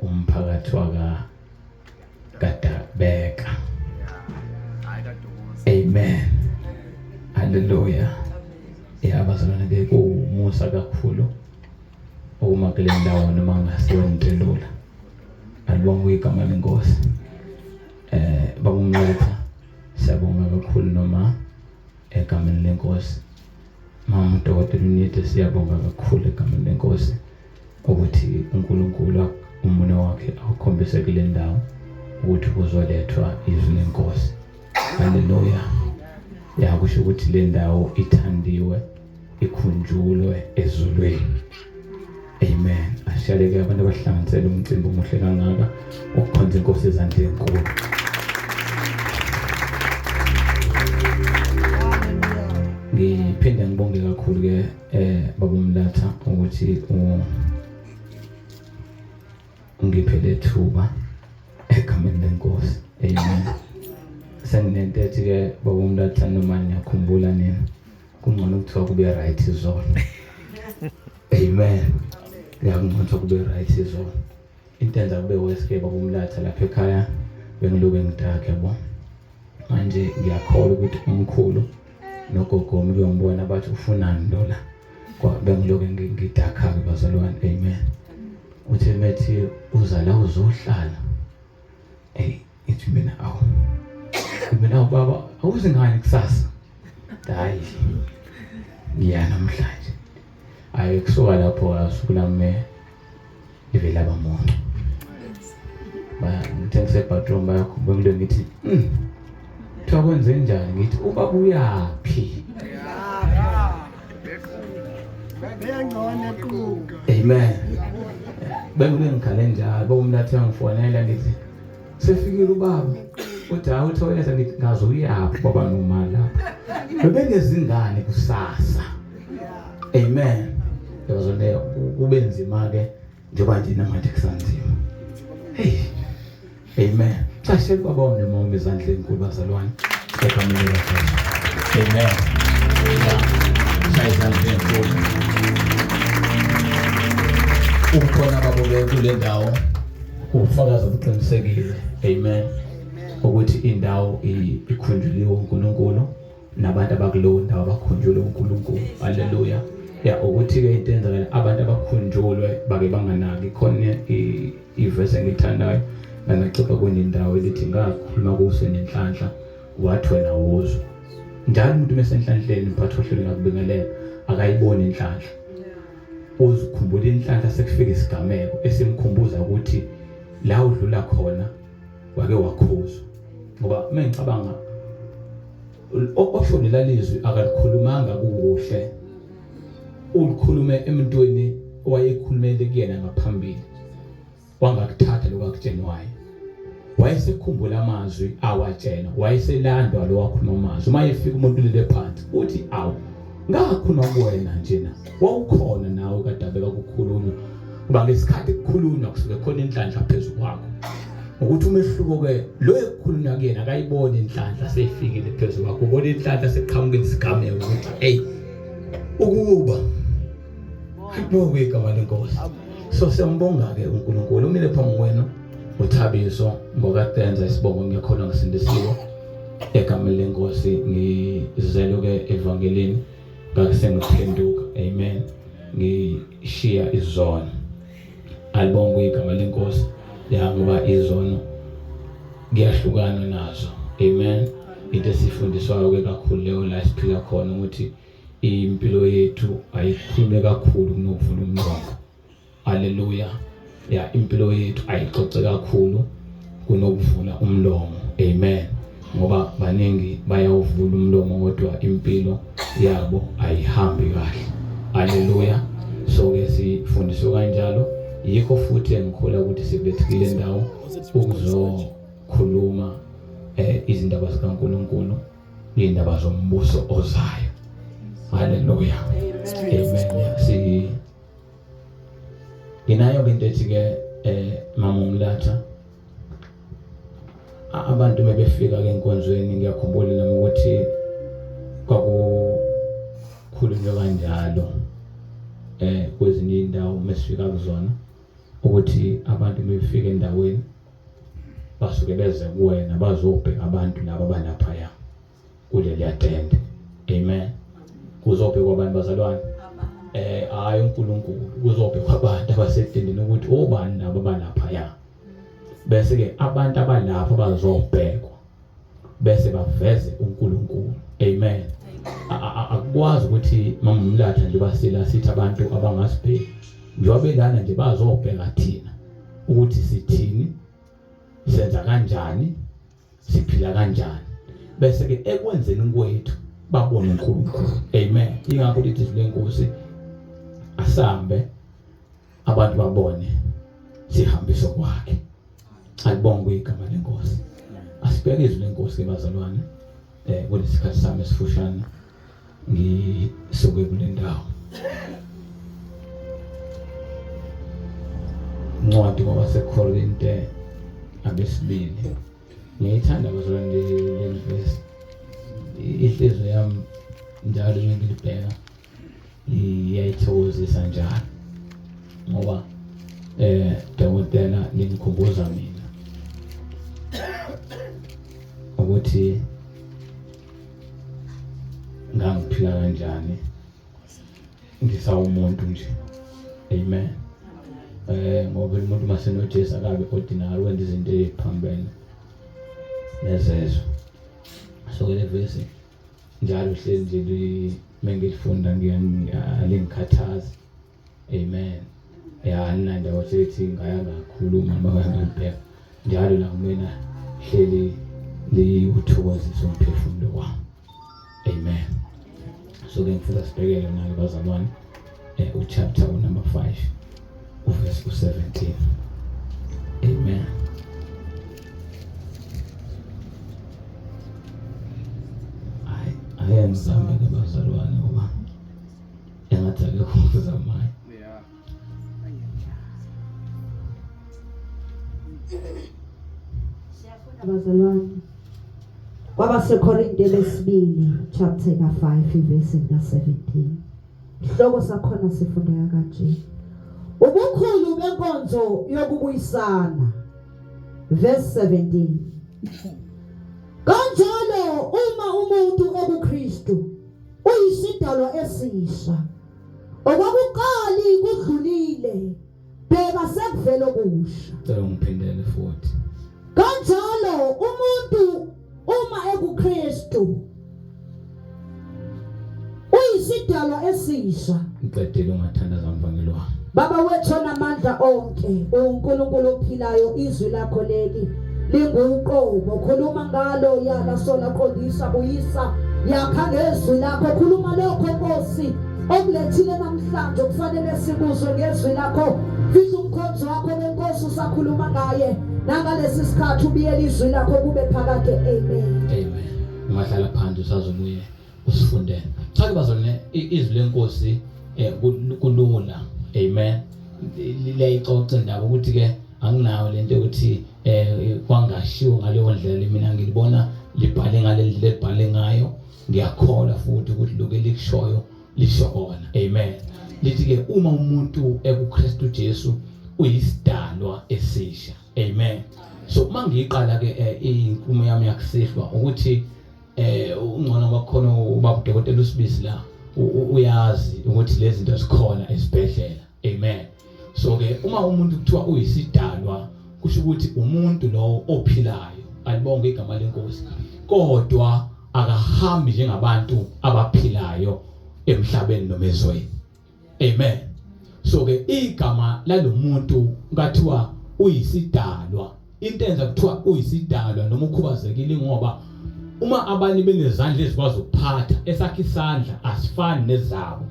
Umphakathi waka kadabeka. Amen. Hallelujah. Ya bazalwane ke kuwumusa kakhulu ukuma kule ndawo noma ngasiyo into elula. Alibongwe igama lenkosi. Babumletha siyabonga kakhulu noma egameni lenkosi. Mama uDokotela uNide siyabonga kakhulu egameni lenkosi ukuthi uNkulunkulu umunwe wakhe awukhombise kule ndawo ukuthi kuzolethwa izwi lenkosi. Haleluya. Ya kusho ukuthi le ndawo ithandiwe ikhunjulwe ezulwini. Amen. Ashaleke abantu abahlanganisele umcimbi omuhle kangaka ukukhonza inkosi ezandleni enkulu. Ngiphinde ngibonge kakhulu ke baba Mlatha ukuthi ungiphe lethuba egameni lenkosi. Amen. Senginento ethi ke baba Mlatha noma niyakhumbula nina kungcono kuthiwa kube right izolo. Amen. Ngiyakungcono kube right izolo. Into enza kube worse ke baba Mlatha lapha ekhaya bengilobe ngidakhe yabo. Manje ngiyakholwa ukuthi umkhulu nogogo kuyongibona bathi ufunani lo la. Bengiloke ngidakha ke bazalwane. Amen. Uthe methi uza la uzohlala. Hey, ngithi mina awu. Mina awu baba, awuzi ngani kusasa? Hayi. Ngiya namhlanje. Ayi kusuka lapho asuku lami livela abamuncu. Ba ngithe ngisebhathroom bayakhumbula ngile ngithi kuthiwa kwenze njani ngithi ubaba uyaphi? Amen. Bengike ngikhale njalo bomlathi yangifonela ngithi sefikile ubaba. Uthi hawu uthoyeza ngithi ngaze uyaphi baba noma lapha. Bebengezingane kusasa. Amen. Yabazona kube nzima ke njengoba nje namanje kusanzima. Hey. Amen. Cashela ubaba wami noma wami izandla enkulu bazalwane. Egameni likaJesu. Amen. Shaya izandla enkulu. Ukhona babo ke kule ndawo ubufakazi obuqinisekile. Amen. Ukuthi indawo ikhunjuliwe uNkulunkulu nabantu abakulowo ndawo abakhunjulwe uNkulunkulu. Haleluya. Ya ukuthi ke into enzakala abantu abakhunjulwe bake banganaki khona ivesi engiyithandayo nangixoxa kwenye indawo elithi ngakhuluma kuso nenhlanhla wathi wena wozwa. Njalo umuntu mesenhlanhleni mphathi ohlelo ngakubingelela akayiboni inhlanhla. Uzikhumbula inhlanhla sekufika isigameko esimkhumbuza ukuthi la udlula khona wake wakhuzwa. Ngoba mengicabanga osho lela lizwi akalikhulumanga kukuhle, ulikhulume emntwini owayekhulumele kuyena ngaphambili wangakuthatha lokho akutshenwayo. Wayesekhumbula amazwi awatshenwa, wayeselandwa lo wakhuluma amazwi. Uma efika umuntu ulele phansi uthi awu ngakhuluma kuwena njena, wawukhona nawe kadabeka kukhulunywa. Ngoba ngesikhathi kukhulunywa kusuke khona inhlanhla phezu kwakho. Ukuthi umehluko ke lo ekukhulunywa kuyena akayiboni inhlanhla seyifikile phezu kwakho, ubona inhlanhla seqhamuka isigameko ukuthi hey ukuba alibongwe igama lenkosi. So siyambonga ke uNkulunkulu umile phambi kwenu uThabiso ngokaTenza isibongo ngiyakholwa ngisindisiwe egameni lenkosi ngizelwe ke evangelini ngase ngiphenduka. Amen. Ngishiya izono. Alibongwe igama lenkosi. Ya ngoba izono kuyahlukana nazo. Amen. Into esifundiswayo ke kakhulu leyo la esiphila khona ukuthi impilo yethu ayikhulume kakhulu kunokuvula umlomo. Haleluya. Ya impilo yethu ayixoxe kakhulu kunokuvula umlomo. Amen. Ngoba baningi bayawuvula umlomo kodwa impilo yabo ayihambi kahle. Haleluya. So ke sifundiswe kanjalo, yikho futhi engikholwa ukuthi sibethukile ndawo ukuzokhuluma izindaba zikaNkulunkulu, izindaba zombuso ozayo. Haleluya. Amen. Si nginayo into ethi ke mama uMlatha abantu bebefika ke enkonzweni ngiyakhumbula nami ukuthi kwakukhulunywa kanjalo kwezinye indawo mesifika kuzona. Ukuthi abantu befika endaweni basuke beze kuwena bazobheka abantu laba abalaphaya kuleliya tende. Amen. Kuzobhekwa abantu bazalwane. Hayi uNkulunkulu, kuzobhekwa abantu abasetendeni ukuthi obani laba abalaphaya. Bese ke abantu abalapha bazobhekwa bese baveze uNkulunkulu. Amen. Akukwazi ukuthi mama umlatha nje basila sithi abantu abangasibheki njengoba belana nje bazobheka thina ukuthi sithini, senza kanjani, siphila kanjani, bese ke ekwenzeni kwethu babone uNkulunkulu. Amen. Ingakho lithi izwi lenkosi asambe abantu babone sihambiso kwakhe. Alibongwe igama lenkosi. Asibheke izwi lenkosi ke bazalwane, kulesikhathi sami esifushane ngisuke kule ndawo. Incwadi kwabaseKorinte abesibili. Ngiyithanda bazalwane leli verse. Inhliziyo yami njalo ngilibheka iyayithokozisa njalo, ngoba dokotela lingikhumbuza mina ukuthi ngangiphila kanjani ngisawumuntu nje. Amen. Ngoba umuntu masenoJesu akabe ordinary, wenza izinto eziphambene nezezwe. So le verse njalo hleli nje mengilifunda ngiyalingikhathaza. Amen. Ya nanda wasethi ngaya ngakhuluma noma ngangibheka njalo la kumina hleli liwuthokozisa umphefumulo wami. Amen. So ke ngifuna sibhekele nake bazalwane uchapter number 5 uverse 17. Amen. Ayi ngizame ke bazalwane ngoba engathi akekho ukuzamayo. Siyafunda bazalwane kwabaseKorinte besibili chapter ka5 verse ka17. Ihloko sakhona sifundeka kanje: ubukhulu benkonzo yokubuyisana. Verse 17. Kanjalo uma umuntu ekuKristu uyisidalwa esisha, okwakuqali kudlulile, bheka sekuvele okusha. Cela ungiphindele futhi. Kanjalo umuntu uma ekuKristu uyisidalwa esisha. Ngiqedile, ungathandaza mvangeli wami. Baba wethu onamandla onke, uNkulunkulu ophilayo, izwi lakho leli linguqobo, khuluma ngalo, yala sola, qondisa, buyisa, yakha ngezwi lakho. Khuluma lokho Nkosi okulethile namhlanje kufanele sikuzwe ngezwi lakho. Fihla umkhonzi wakho benkosi usakhuluma ngaye nangalesi sikhathi, ubiyele izwi lakho kube phakade. Amen. Amen. Ungahlala phansi usazobuye usifundele. Cha ke bazalwane, izwi lenkosi kulula. Amen. Liyayixoxa indaba ukuthi ke anginayo lento yokuthi kwangashiwo ngaleyo ndlela, mina ngilibona libhale ngale ndlela elibhale ngayo. Ngiyakholwa futhi ukuthi lokho elikushoyo lisho kona. Amen. Lithi ke uma umuntu ekuKristu Jesu uyisidalwa esisha. Amen. So uma ngiyiqala ke inkulumo yami yakusihlwa ukuthi ungcono kwakhona ubaba udokotela uSibisi la uyazi ukuthi lezi zinto zikhona esibhedlela. Amen. So ke uma umuntu kuthiwa uyisidalwa kusho ukuthi umuntu lowo ophilayo, alibonge igama lenkosi, kodwa akahambi njengabantu abaphilayo emhlabeni noma ezweni. Amen. So ke igama lalomuntu ngathiwa uyisidalwa, into enza kuthiwa uyisidalwa noma ukhubazekile ngoba uma abanye benezandla ezikwazi ukuphatha, esakhe isandla asifani nezabo.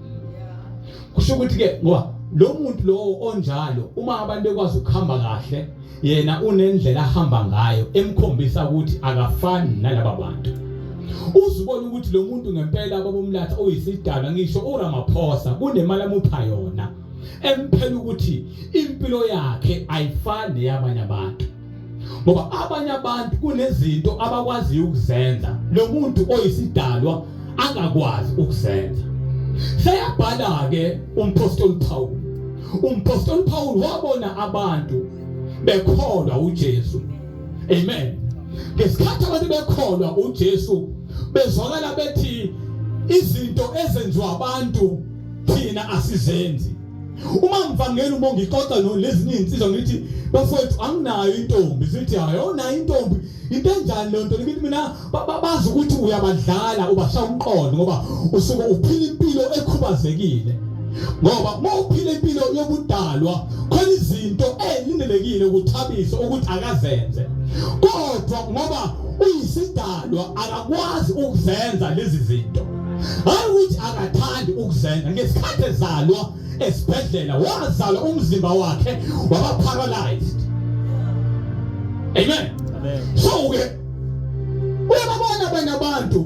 Kusho ukuthi ke ngoba lo muntu lowo onjalo, uma abantu bekwazi ukuhamba kahle, yena unendlela ahamba ngayo emkhombisa ukuthi akafani nalaba bantu. Uzubona ukuthi lo muntu ngempela babomlatha uyisidalwa. Ngisho uRamaphosa kunemali amupha yona emphela ukuthi impilo yakhe ayifani neyabanye abantu, ngoba abanye abantu kunezinto abakwaziyo ukuzenza lo muntu oyisidalwa angakwazi ukuzenza. Seyabhala ke umpostoli Paul Umpostoli Paul wabona abantu bekholwa uJesu. Amen. Ngesikhathi abantu bekholwa uJesu bezwakala bethi izinto ezenziwa abantu thina asizenzi. Uma ngivangela uma ngixoxa nolezinye izinsizwa ngithi bafowethu anginayo intombi, zithi hayi awunayo intombi, into enjani leyo nto? Ngithi mina bazi ukuthi uyabadlala, ubashaya umqondo ngoba usuke uphila impilo ekhubazekile. Ngoba uma uphila impilo yobudalwa khona izinto ezilindelekile ukuthabisa ukuthi akazenze, kodwa ngoba uyisidalwa akakwazi ukuzenza lezi zinto. Hayi ukuthi akathandi ukuzenza, ngesikhathi ezalwa esibhedlela wazalwa umzimba wakhe waba paralyzed. Amen. Amen. So ke uyababona abanye abantu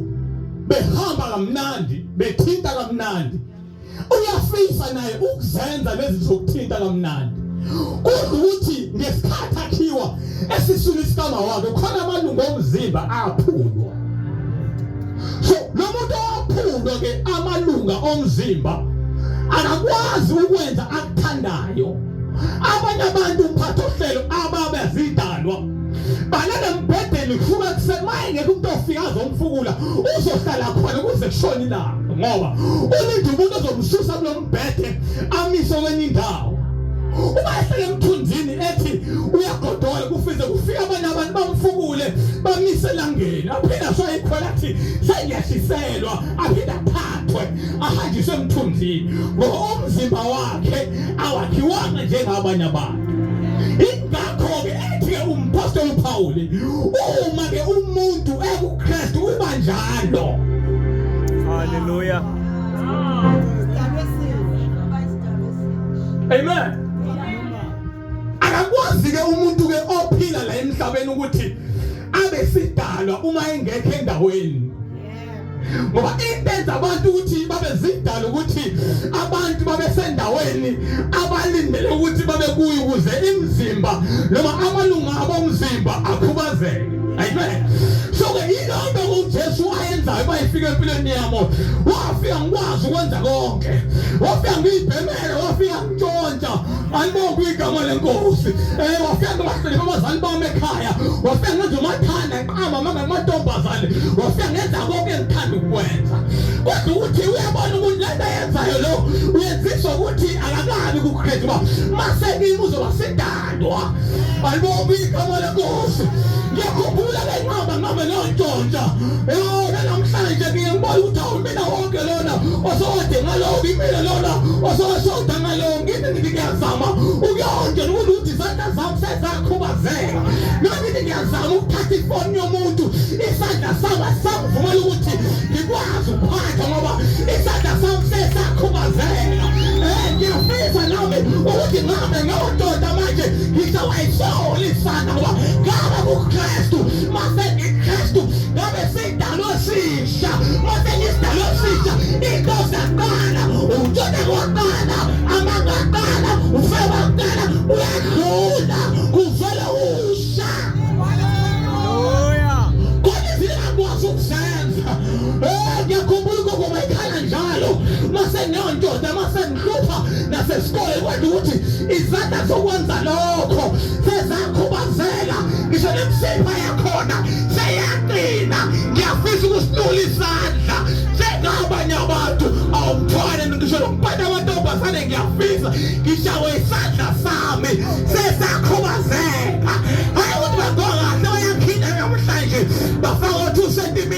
behamba kamnandi, bethinta kamnandi, uyafisa naye ukuzenza lezi zokuthinta kamnandi. Kodwa ukuthi ngesikhathi akhiwa esiswini sikama wakhe khona amalungu omzimba aphulwa. So lo muntu owaphulwa ke amalunga omzimba akakwazi ukwenza akuthandayo. Abanye abantu umphatha ohlelo ababezidalwa balala embhedeni kusuka kuseni, maye ngeke umuntu ofika azomfukula, uzohlala khona kuze kushone ilanga, ngoba ulinde umuntu ozomsusa kulo mbhede amise kwenye indawo. Uma ehlele emthunzini ethi uyagodola, kufize kufika abanye abantu bamfukule bamise elangeni, aphinde ashaye ikhwela athi sengiyashiselwa, aphinde aphathwe ahanjiswe emthunzini, ngoba umzimba wakhe awakhiwanga njengabanye abantu. Ingakho-ke ethi-ke umphostoli uPawuli, uma-ke umuntu ekuKristu uba njalo. Hallelujah. Amen. Akakwazi ke umuntu ke ophila la emhlabeni ukuthi abe sidalwa uma engekho endaweni. Ngoba into enza abantu ukuthi babe zidalwa ukuthi abantu babe sendaweni abalindele ukuthi babe kuyo ukuze imizimba noma amalunga abo omzimba akhubazeke. Amen. So ke yilonto uJesu ayenzayo uma efika empilweni yami, wafika ngikwazi ukwenza konke, wafika ngiyibhemele, wafika ngintshontsha, alibonke igama lenkosi. Wafika ngibahlonipha abazali bami ekhaya, wafika ngenza umathanda ngiqamba mama amantombazane, wafika ngenza konke engithanda ukukwenza. Kodwa ukuthi uyabona ukuthi lento ayenzayo lo uyenziswa ukuthi akakabi kuKristu, ngoba mase kimi uzoba sidalwa. Alibonke igama lenkosi. Ngiyakhumbula le nqaba ngabe leyo ntshontsha. Yona namhlanje ngiye ngibona ukuthi awu mina wonke lona osowade ngalowo kimina lona osowashoda ngalowo, ngithi ngithi ngiyazama ukuyonje ukuthi izandla zami sezakhubazeka, noma ngithi ngiyazama ukuthatha ifoni yomuntu, isandla sami asangivumela ukuthi ngikwazi ukuphatha ngoba isandla sami sesakhubazeka. Ngiyafisa nami ukuthi ngabe ngiyontonta manje ngisawayisoli isandla ngoba ngabe kuKristu, mase ngiKristu ngabe sidalwe sisha, mase ngisidalwe sisha into zaqala, untshontsha kwaqala, amanga aqala, ufeba kuqala, uyadlula kuvele usha. Hallelujah. Kodwa izinto engakwazi ukuzenza. Ngiyakhumbula ugogo mayikhala njalo mase ngiyontoda, mase ngihlupha nasesikole, kodwa ukuthi izandla zokwenza lokho sezakhubazeka, ngisho nemisipha yakhona seyaqina. Ngiyafisa ukusilula isandla njengabanye abantu, awumthwale ngisho nokumpata amantombazane, ngiyafisa ngishawe isandla sami sesakhubazeka. Hayi ukuthi bagqoka kahle, bayakhinda namhlanje bafaka 2 cm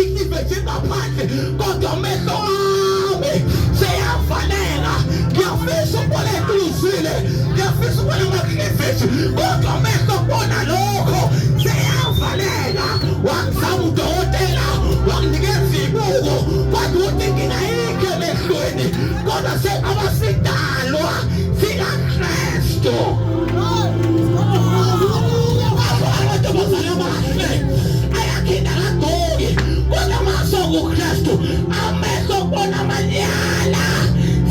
iklive ngaphandle, kodwa amehlo ami seyavaleka. Ngiyafisa ukubona eqinusile, ngiyafisa ukubona amakliveji, kodwa amehlo kubona lokho seyavaleka. Wangizama udokotela wanginikeza ibuko, kodwa ukuthi inkinga ayikho emehlweni, kodwa abasidalwa sikaKristu. Amantombazane amahle ayakhinda kagqoki, kodwa maso kuKristu amehlo kubona amanyala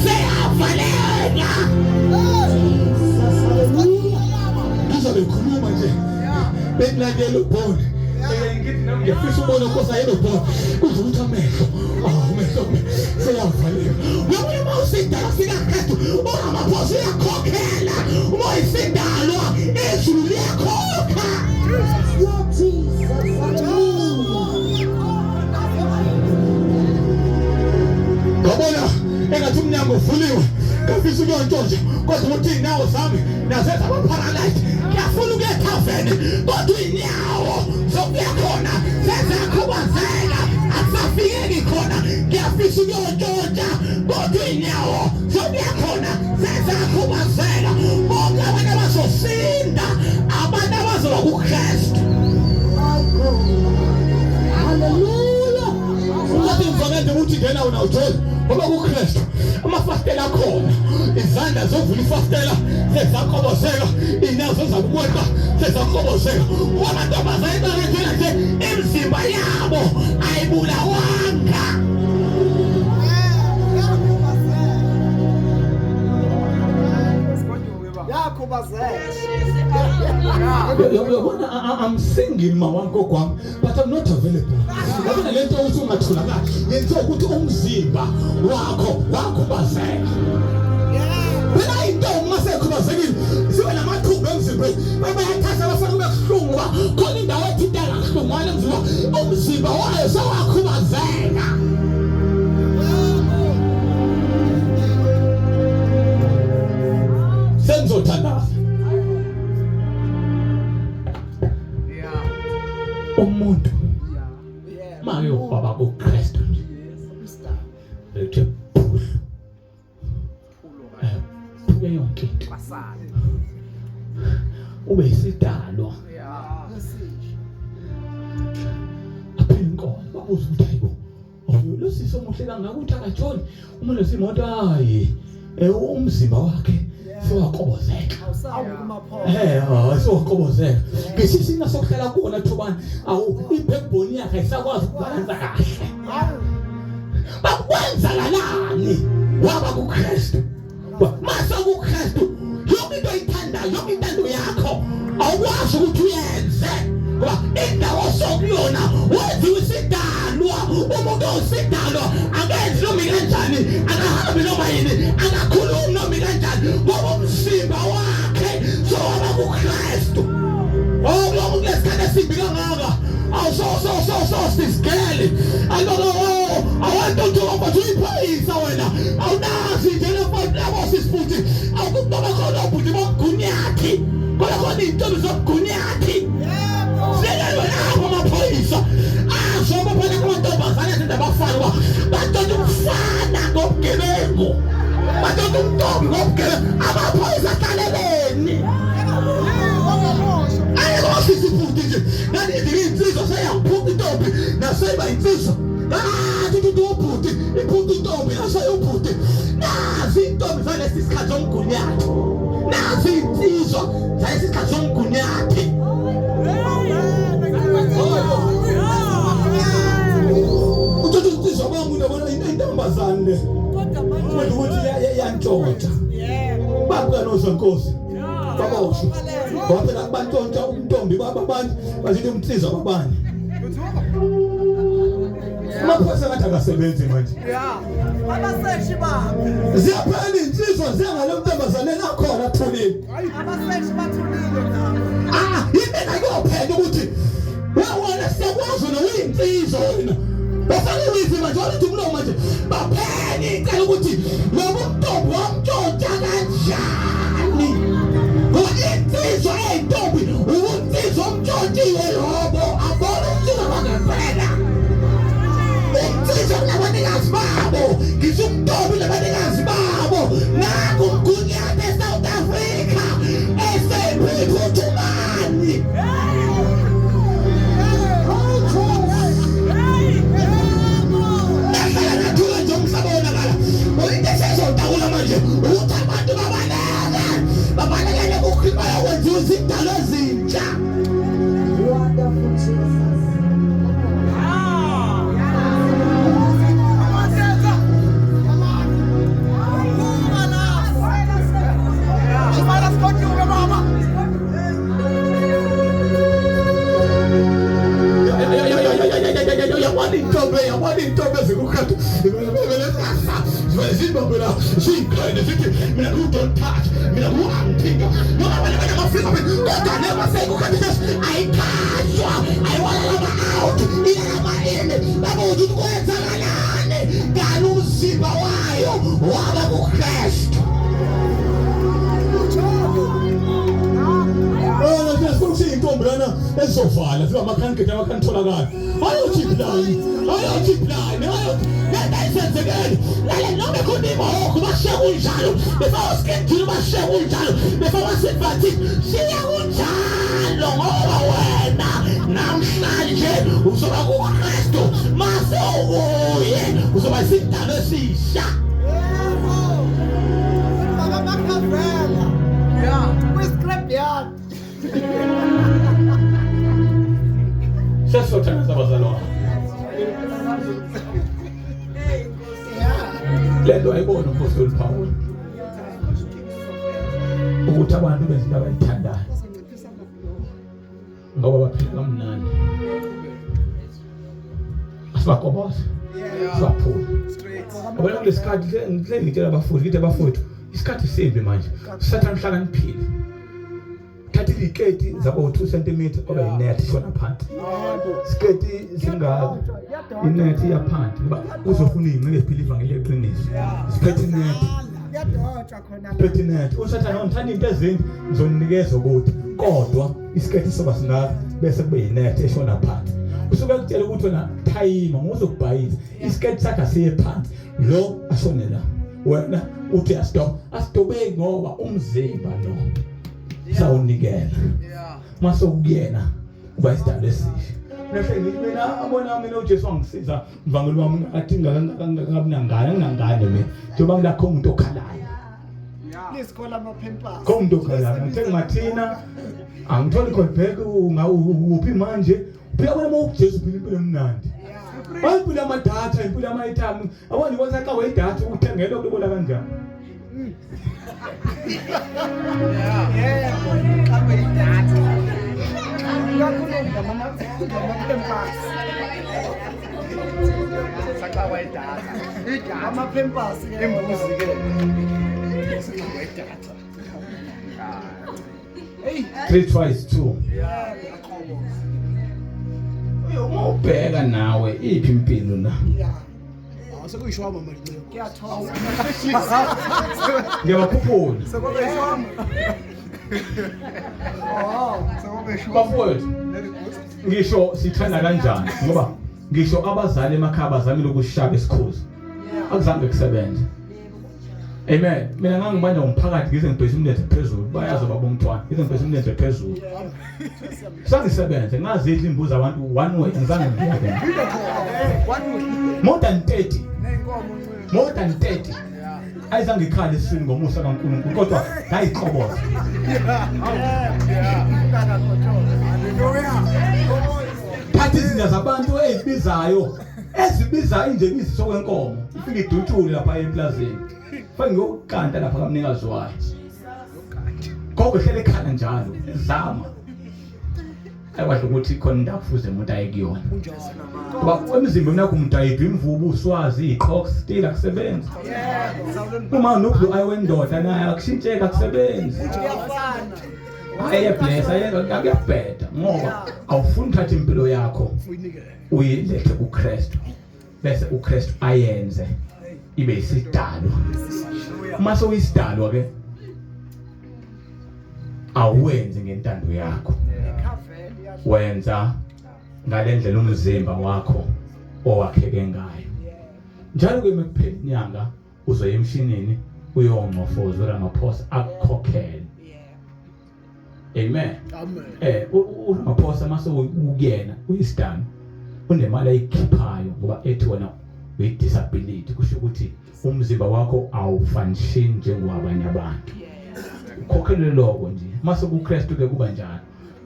seyavaleka. Ngizobe ngikhuluma nje bengilandela ubhone. Ngithi Ngiyafisa ubona Nkosi ayelobona kuze ukuthi amehlo amehlo seyavaleka. Uyabona uma usidalwa sikaKristu uRamaphosa uyakhokhela uma uyisidalwa izulu liyakhokha. Lord Jesus, hallelujah. Ngabona engathi umnyango uvuliwe ngafisa ukuyontshontsha kodwa ukuthi iy'nyawo zami nazenza ama-paralyze ngiyafuna ukuya ethaveni kodwa iy'nyawo zokuya khona sezakhubazeka akusafikeki khona ngiyafisa ukuyontshontsha kodwa iy'nyawo zokuya khona sezakhubazeka bonke abantu abazosinda abantu abazoba kuKristu. My God. Hallelujah. Ungathi ngifakade ukuthi ngena wena uthole ngoba kuKristu amafasitela akhona izandla zovula ifasitela sezakobozeka inyawo zezakukweqa sezakobozeka kwamantombazane baretshela nje imizimba yabo ayibulawanga. Uyabona, I'm single ma wami gogwami, but I'm not available. Yabona lento ukuthi ungatholakali yenziwa ukuthi umzimba wakho wakhubazeka. Phela intombi uma sekhubazekile zibe namathumba emzimbeni, bayathatha bafake kube kuhlungu ngoba khona indawo ethinta kabuhlungwana emzimba, umzimba wayo sewakhubazeka. Sengizothandaza. Umuntu make ubaba kuKristu nje ethe phuhlu phuke yonke into ube isidalwa aphile inkomo babuza ukuthi hayibo lo sisi omuhle kangaka ukuthi akajoli uma lesimoto hayi umzimba wakhe sewakobozeka sewakobozeka ngesisina sokuhlala kuwona thubani awu i-backbone yakhe ayisakwazi ukubalansa kahle bakwenzakalani waba kuKristu mase kuKristu yonke into oyithandayo yonke intando yakho awukwazi ukuthi uyenze ngoba indawo osokuyona wenziwa isidalwa umuntu osidalwa akenzi noma kanjani akahambi noma yini akakhulumi noma kanjani ngoba umzimba wakhe sowaba kuKristu. Oh lokhu kulesikhathi esimbi kangaka awusososososigele alolo awantu ukuthi uyiphoyisa wena awunazi nje labo sisifuthi awukuba khona ubhuti bomgunyathi khona khona iy'ntombi zomgunyathi sikelwe lapho amaphoyisa azoba phela kumantombazane ezinto abafana uba batota umfana ngobugebengu batota umntombi ngobugebengu amaphoyisa ahlaleleni ayekosisa ibhuti nje nanithi iy'nsizwa seyangiphuca intombi naseyiba insizwa tututu ubhuti iphuca intombi naseyubhuti nazi intombi zalesi sikhathi somgunyathi nazi insizwa zalesi sikhathi somgunyathi. Uthatha insizwa bangu ndabona intombazane le kodwa ukuthi yantshontsha babuka nozonkosi baboshwa ngoba phela bantshontsha umntombi babantu bazithi umnsizwa babani amaphoyisa ngathi akasebenzi manje Abaseshi baphi? Ziyaphela insizwa ziyangale ntombazaneni akhona athulile. Abaseshi bathulile nabo. Ah, yimina kuyophela ukuthi wena siyakwazi wena uyinsizwa wena. Bafake wizi manje walithi umlomo manje baphele icela ukuthi lo mntombi wamntshontsha kanjani. Ngoba insizwa eyintombi ubunsizwa omntshontshiwe lobo abona insizwa bangempela. Insizwa kunabanikazi babo ngisho umntombi nabanikazi babo nangu umgunyathi eSouth Africa esephuthumani. Nahlala nathula nje umhlaba wonakala. Into esezonta don't touch mina kuwo angithinta noma abanye banama-fingerprint kodwa le maseyikukhathi ayithathwa ayiwalama out iyama in babuza ukuthi kwenzakalani kanti umzimba wayo waba kuKristu. Oh, sifuna ukuthi intombi lana ezizovala ziba amakhaniketi amakhanitholakala. Ayothi blind, ayothi blind, ayothi lento ayisenzekeli. Lale noma khona imahoko bashiya kunjalo, befaka skendile bashiya kunjalo, befaka silver shiya kunjalo ngoba wena namhlanje uzoba kuKristu mase ubuye uzoba isidalo esisha. Yebo. Baba bakhavela. Yeah. Kwi-scrap yard. Sesizothandaza abazalwane. Le nto ayibona uMphostoli Paul ukuthi abantu benza into abayithandayo ngoba baphila kamnandi. Asibakoboze, sibaphule. Yabona kulesikhathi ngile ngitshela abafowethu, ngithi abafowethu isikhathi simbi manje. Sathane uhlakaniphile. Thatha iziketi zabo 2 cm kwaba yinet shona phansi. Siketi singaka inet iyaphansi ngoba uzofuna izingcike eziphila ivangeli leqiniso. Siphethe inet. Kuyadotshwa khona la. Siphethe inet. Usathane ngithanda into ezimbi ngizonikeza ukuthi kodwa isiketi soba singaka bese kube yinet eshona phansi. Usuke akutshela ukuthi wena thayima ngozokubhayisa. Isiketi sakhe asiye phansi. Lo ashone la. Wena uthi asitop. Asitobeki ngoba umzimba lo sawunikela. Mase ukuyena uba isidalo esisha. Nahle ngithi mina abona mina uJesu wangisiza mvangeli wami ngathi ngingakabi nangane nginangane mina. Njengoba ngilakho umuntu okhalayo. Please call ama-pampers. Khona umuntu okhalayo. Ngithe ngathina angitholi call back uphi manje? Uyabona uma uJesu uphila impilo emnandi. Bayimpilo yamadatha, impilo yama-airtime. Yabona ibona xa weyidatha ukuthengela ukulobola kanjani? Yebo. Xa kuyidatha. Kakhulu ngama-pampers. Saxakwa idatha. Ama-pampers ke. Imbuzi ke. Sixakwa idatha. Hey. 3 twice 2. Yeah. Uma ubheka nawe iphi impilo la? Yeah. Sekuyishwama manje ncebo. Kuyathoba. Ngiyabakhuphula. Sekube ishwama. Oh. Sekube ishwama. Bafowethu, ngisho sithanda kanjani ngoba ngisho abazali emakhaya bazamile ukushaba isikhuzo. Akuzange kusebenze. Amen. Mina ngangibanja umphakathi ngize ngibhekise umlenze phezulu. Bayazi baba umntwana. Ngize ngibhekise umlenze phezulu. Sangisebenze ngazidla imbuzi abantu one way ngizange ngiyeke. More than 30. More than 30. Ayizange ikhale esiswini ngomusa kaNkulunkulu kodwa ngayixoboza. Thatha izinja zabantu ezibizayo ezibizayo nje ibiziso kwenkomo ifike idutshule lapha eplazini. Fanele ngiyokanta lapha kamnikazi wayo. Gogo hlele ekhala njalo ezama. Ayikwazi ukuthi khona indawo kufuze umuntu aye kuyona. Ngoba emzimbeni wakho umuntu ayidwa imvubu, uswazi, iqhox, still akusebenzi. Uma noblue eye wendoda naye akushintsheka akusebenzi. Kuyafana. Aye bless aye kuyabheda ngoba awufuni uthatha impilo yakho uyilethe kuKristu bese uKristu ayenze ibe isidalwa. Mase uyisidalwa ke awenzi ngentando yakho. Wenza ngalendlela umzimba wakho owakheke ngayo. Njalo ke mekuphela inyanga uzoya emshinini uyongcofoza uRamaphosa akukhokhele. Amen. Amen. uRamaphosa mase ukuyena uyisidani unemali ayikhiphayo ngoba ethi wena uyi-disability kusho ukuthi umzimba wakho awufunction njengowabanye abantu. Ukhokhelwe lokho nje. Mase kuKristu ke kuba njalo.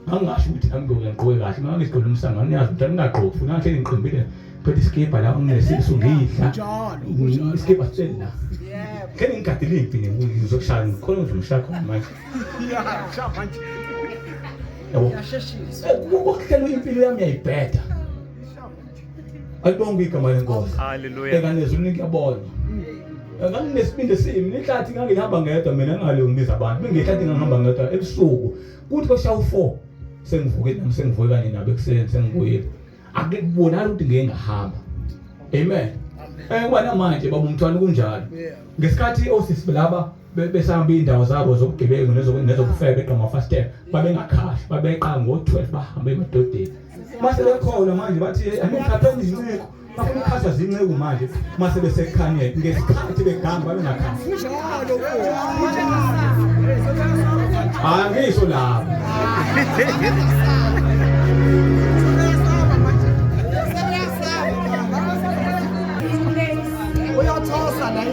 Angingasho ukuthi nami ngiyoke ngigqoke kahle, mina ngigqoke umsangano niyazi ukuthi ngingagqoki futhi ngahleli ngiqimbile phethe iskipa la nginesisu ngidla. Njalo. Iskipa sitsheni la. Yebo. Kene ngigadile impi ngizokushaya ngikhona ngizomshaya khona manje. Yeah, shaya manje. Yabo. Kuyasheshisa. Ukuhlela impilo yami yayibheda. Alibonge igama lenkosi. Hallelujah. Bheka nezulu ngiyabona. Nganginesibindi simi nihlathi ngangihamba ngedwa mina ngingalungisa abantu. Bengihlathi ngihamba ngedwa ebusuku. Kuthi kwashaya u4 sengivuke nami sengivuke kanye nabo ekuseni sengibuyile. Akubonakala ukuthi ngeke ngahamba. Amen. Kuba namanje baba umthwana kunjalo. Ngesikhathi osisi laba besahamba indawo zabo zobugebengu nezokufeba beqa amafastela babengakhashi babeqa ngo-12 bahambe emadodeni mase bekhona manje bathi anikhapheni izinceku bafuna ukukhashwa zinceku manje mase besekhanyeni ngesikhathi beganga babengakhashi angisho lapho.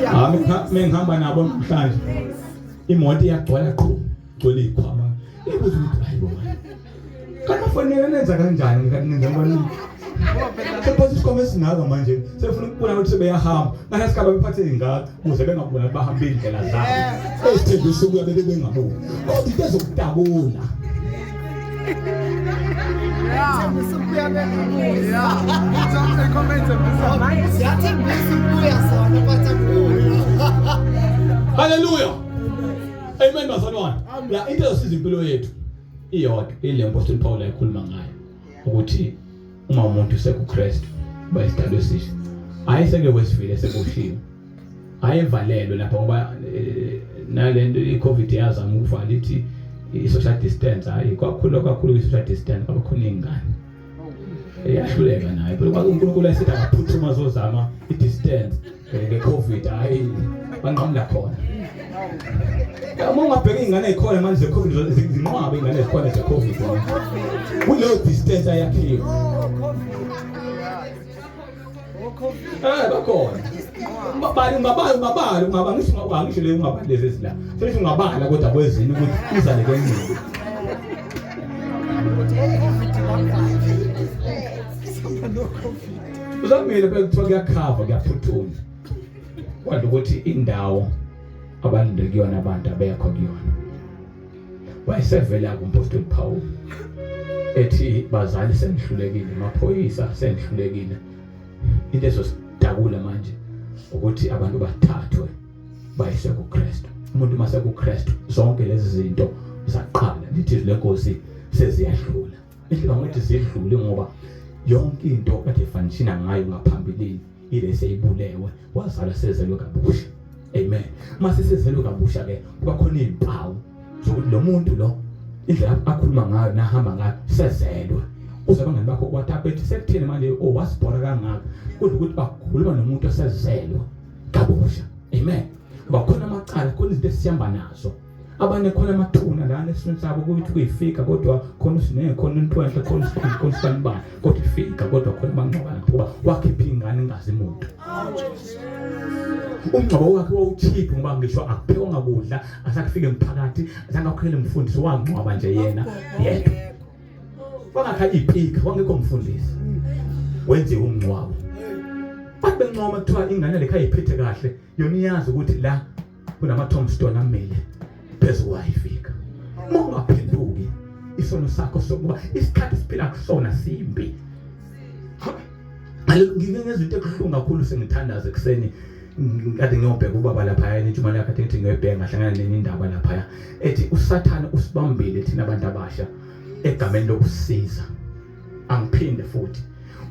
Hayi mengihamba nabo namhlanje imoto iyagcwala qhu gcwele ikhwama ibuza ukuthi hayibo manje kanti bafonela nenza kanjani kanti nenza ngani sephosa isikhwama esingaka manje sefuna ukubona ukuthi sebeyahamba ngalesikhathi sigaba bephathe ingaka ukuze bengabona bahamba indlela zabo ezithembisa ukuya bebe bengaboni kodwa into ezokutabula Haleluya. Amen bazalwane. Ya into ezosiza impilo yethu iyodwa ile Apostle Paul ayikhuluma ngayo ukuthi uma umuntu sekuKristu uba isidalwa esisha. Ayiseke wesivile seboshiwe. Ayevalelwe lapha ngoba nalento iCovid yazama ukuvala ithi i-social distance hayi kwakhulu kakhulu i-social distance kwaba khona iy'ngane eyahluleka nayo phela kwaku uNkulunkulu esithi akaphuthuma zozama i-distance nge-COVID hayi banqamula khona. Uma ungabheka iy'ngane ey'khona manje ze-COVID zinqwabe iy'ngane ezikhona ze-COVID kuleyo distance ayakhiwe. Bakhona. Ungabali ungabali ungabali ungaba ngisho angisho le ungabali lezi ezila. Sengisho ungabala kodwa kwezinye ukuthi uzale kweningi. Uzamile phela kuthiwa kuyakhava kuyaphuthuma. Kwanda ukuthi indawo abalinde kuyona abantu abekho kuyona. Wayesevela kumpostoli Paul ethi bazali sengihlulekile maphoyisa sengihlulekile into ezosidakula manje ukuthi abantu bathathwe bayise kuKristu. Umuntu mase kuKristu zonke lezi zinto zaqala lithi izwi lenkosi seziyadlula. Ihlula ngokuthi zidlule ngoba yonke into kade fanishina ngayo ngaphambilini ile seyibulewe wazalwa sezelwe kabusha. Amen. Mase sezelwe kabusha ke kuba khona izimpawu zokuthi lo muntu lo indlela akhuluma ngayo nahamba ngayo sezelwe. Uze abangani bakho kwathi bethi sekutheni manje oh wasibhora kangaka kodwa ukuthi bakhuluma nomuntu osezelwe kabusha. Amen. Ngoba khona amacala khona izinto esihamba nazo. Abanye khona amathuna lana esiswini sabo kuthi kuyifika kodwa khona usine khona into enhle khona isikhulu khona isibanibani kodwa ifika kodwa khona bangcwaba lapho ngoba wakhipha ingane ingazi muntu. Umngcwabo wakhe wawuchiphi ngoba ngisho akuphiwanga kudla asakufike emphakathi azange akhokhele umfundisi wangcwaba nje yena yedwa. Wangakha ipika wangekho mfundisi. Wenziwe umngcwabo. Bathi bencoma kuthiwa ingane lekha iphethe kahle yona iyazi ukuthi la kunama tombstone amile phezu kwayo ifika. Uma ungaphenduki isono sakho sokuba isikhathi siphila kusona simbi. Ngike ngezwe into ebuhlungu kakhulu sengithandaza ekuseni kade ngiyobheka ubaba lapha intshumayelo yakhe ngithi ngiyobheka ngahlangana nenye indaba lapha ethi uSathane usibambile thina abantu abasha egameni lokusiza. Angiphinde futhi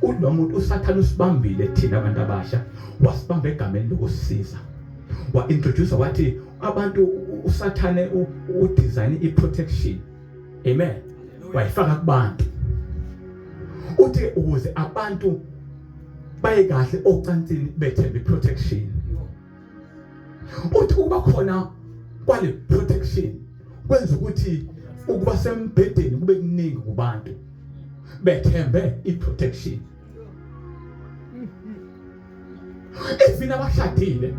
ulo muntu uSathane usibambile thina abantu abasha wasibamba egameni lokusiza. Wa introduce wathi abantu uSathane u design i protection. Amen. Wayifaka kubantu. Uthi ukuze abantu baye kahle ocansini bethemba i-protection. Uthi ukuba khona kwale protection kwenza ukuthi ukuba sembhedeni kube kuningi kubantu bethembe i-protection. Even abashadile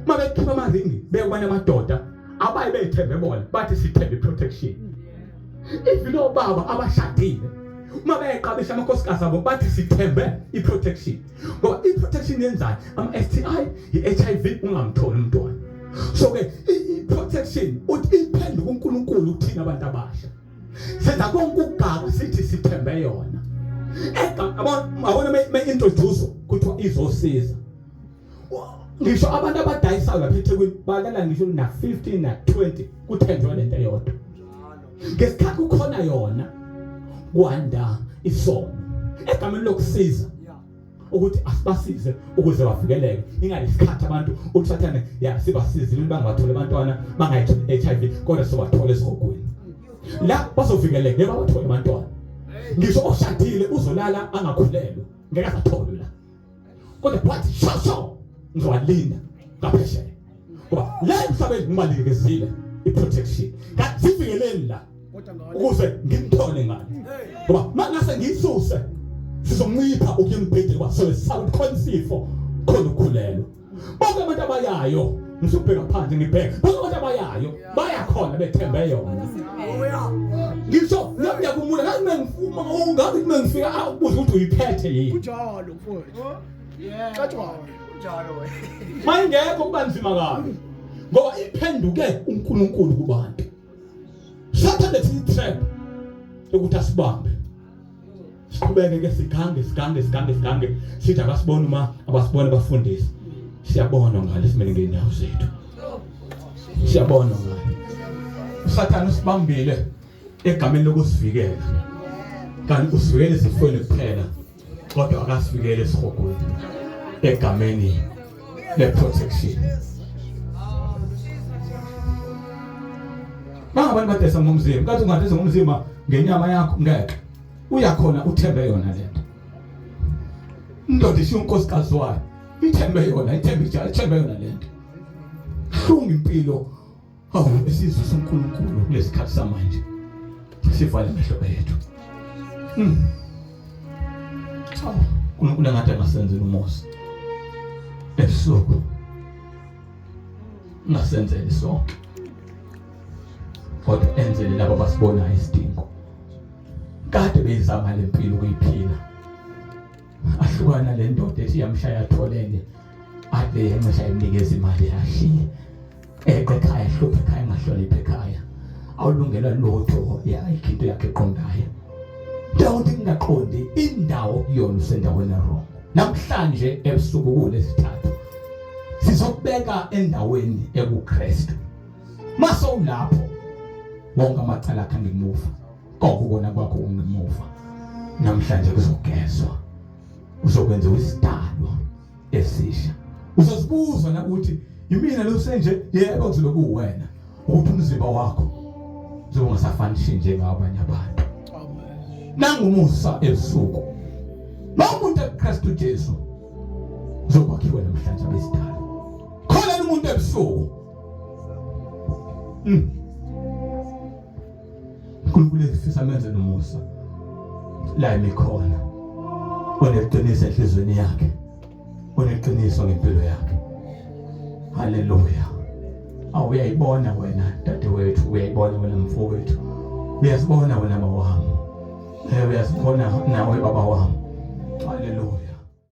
uma bekhipha amaringi bekwanye amadoda abaye beyithembe bona bathi sithembe i-protection. Even obaba abashadile uma beqabisha amakhosikazi abo bathi sithembe i-protection ngoba i-protection yenzani ama-STI i-HIV ungamtholi umntwana. So ke i-protection uthi iphenduka uNkulunkulu kuthina abantu abasha. Senza konke ukugaba sithi sithembe yona. Ega yabona me introduce kuthiwa izosiza. Ngisho abantu abadayisayo lapha eThekwini balala ngisho na 15 na 20 kuthenjwa lento eyodwa. Ngesikhathi kukhona yona kwanda isono egameni lokusiza ukuthi asibasize ukuze bavikeleke ingalesikhathi abantu uthathane ya sibasizile bangabatholi abantwana bangayitholi HIV kodwa sobathola esihogweni la bazovikeleka ngeke babathole abantwana ngisho oshadile uzolala angakhulelwa ngeke azatholwe la kodwa wathi shosho ngizowalinda ngaphesheya ngoba la emhlabeni ngibalikezile i-protection kanti sivikeleni la ukuze ngimthole ngale ngoba mangase ngiyisuse sizoncipha ukuya embhedeni ngoba sobe sisaba ukuthi khona isifo khona ukukhulelwa bonke abantu abayayo ngisubheka phansi ngibheka bonke abantu abayayo baya khona bethembe yona ngisho ngiyakumula ngathi mengifuma ngathi mengifika akubuza ukuthi uyiphethe yini Kunjalo mfowethu. Yeah. Catshwana. Kunjalo wena. mayingekho kuba nzima kabi ngoba iphenduke uNkulunkulu kubantu Sathane thi trap ukuthi asibambe siqhubeke ke sigange sigange sigange sigange sithi abasibona uma abasibona abafundisi siyabona ngale simele ngeenyawo zethu siyabona ngale usathane usibambile egameni lokusivikela kanti usivikela ezifweni kuphela kodwa akasivikele esihogweni egameni le-protection bangabantu badesa ngomzimba kathi ungadesa ngomzimba ngenyama yakho ngeke uyakhona uthembe yona lento indoda ishiya unkosikazi wayo ithembe yona ithembe ijala ithembe yona lento hlunga impilo awu esizwe soNkulunkulu kulesikhathi samanje sivale amehlo ethu Awu, uNkulunkulu engathi angasenzela umusa ebusuku ngasenzeli sonke kodwa enzele labo abasibonayo isidingo kade beyizama lempilo ukuyiphila ahlukana le ndoda ethi yamshaya atholene athi yencisha imnikeza imali yashiye eqe ekhaya hluphe ekhaya engahloniphi ekhaya awulungelwa lutho ya into yakhe eqondayo ndawo ngingaqondi indawo kuyona usendaweni wrong namhlanje ebusuku kulesithathu sizokubeka endaweni ekuKristu mase ulapho wonke amacala akhe ngemuva konke ukona kwakho kungemuva namhlanje kuzogezwa uzokwenza isidalwa esisha uzozibuza na ukuthi yimina lo senje yebo kuzobe kuwena ukuthi umzimba wakho uzobe ungasafani njengabanye abantu nangumusa ebusuku umuntu eKristu Jesu uzokwakhiwa namhlanje abesidala khona umuntu ebusuku uNkulunkulu efisa amenze nomusa la emikhona oneqiniso enhlizweni yakhe oneqiniso ngempilo yakhe haleluya awu uyayibona wena dadewethu uyayibona wena mfowethu uyasibona wena mawami uyasibona nawe baba wami haleluya.